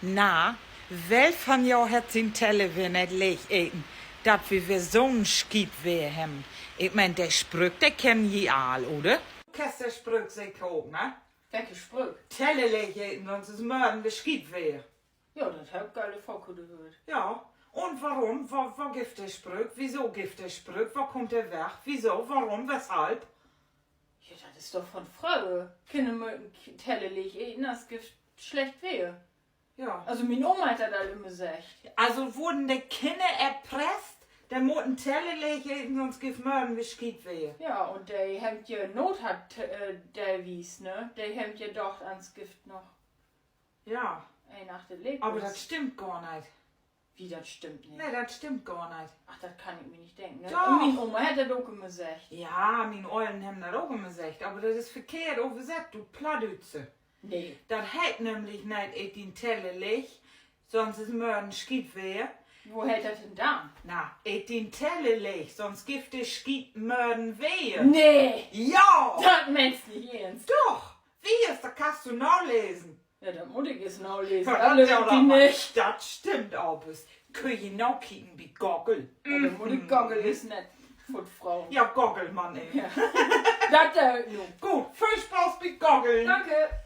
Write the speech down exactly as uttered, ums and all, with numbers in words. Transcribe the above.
Na, well van jo hett sien Teller weer neet leeg eten, dat wi weer so'n Schietweer hebben? Ik meen, de Sprüük, de kennen ji all, oder? Kennst de Sprüük seker ok, ne? Welke Sprüük? Teller leeg eten, sünst is mörgen weer Schietweer. Ja, dat hebb ik al faker höört. Ja, un warum? Wo, wo gifft de Sprüük? Wieso gifft de Sprüük? Wo kummt de weg? Wieso? Warum? Weshalb? Ja, dat is doch von fröher. Kinner möten Teller leeg eten, as gifft slecht Weer. Ja. Also, mien Oma hett dat al ümmer seggt. Also wurden de Kinner erpresst, de moten Teller leeg eten, sünst gifft mörgen weer Schietweer. Ja, un de hebbt je Noot hatt, äh, deelwies, ne? De hebbt je dacht, as gifft noch Ja. Een achter de Lek. Aver dat stimmt gor neet. Wie, dat stimmt nich? Nee, dat stimmt gor neet. Ach, dat kann ik mi nich denken. Doch. Mien Oma hett dat ok ümmer seggt. Ja, mien Ollen hebben dat ok ümmer seggt, aver dat is verkehrt översett, du Plattdüütsche. Nee. Dat heet nämlich neet: Eet dien Teller leeg, sünst is mörgen Schietweer. Wo heet dat denn dann? Na, eet dien Teller leeg, sünst gifft de Schiet mörgen weer. Nee. Ja. Dat meenst nich eernst. Doch. Wiss, dat kannst du nalesen. Ja, dat mutt ik eerst nalesen. Ja, dat stimmt, Albus. Köönt ji nakieken bi Goggle. Ja, denn mutt ik Goggle eerst nett för fragen. Ja, Goggle man even. Ja. Dat deit nu. Goot, völ Spaaß bi Goggle. Danke.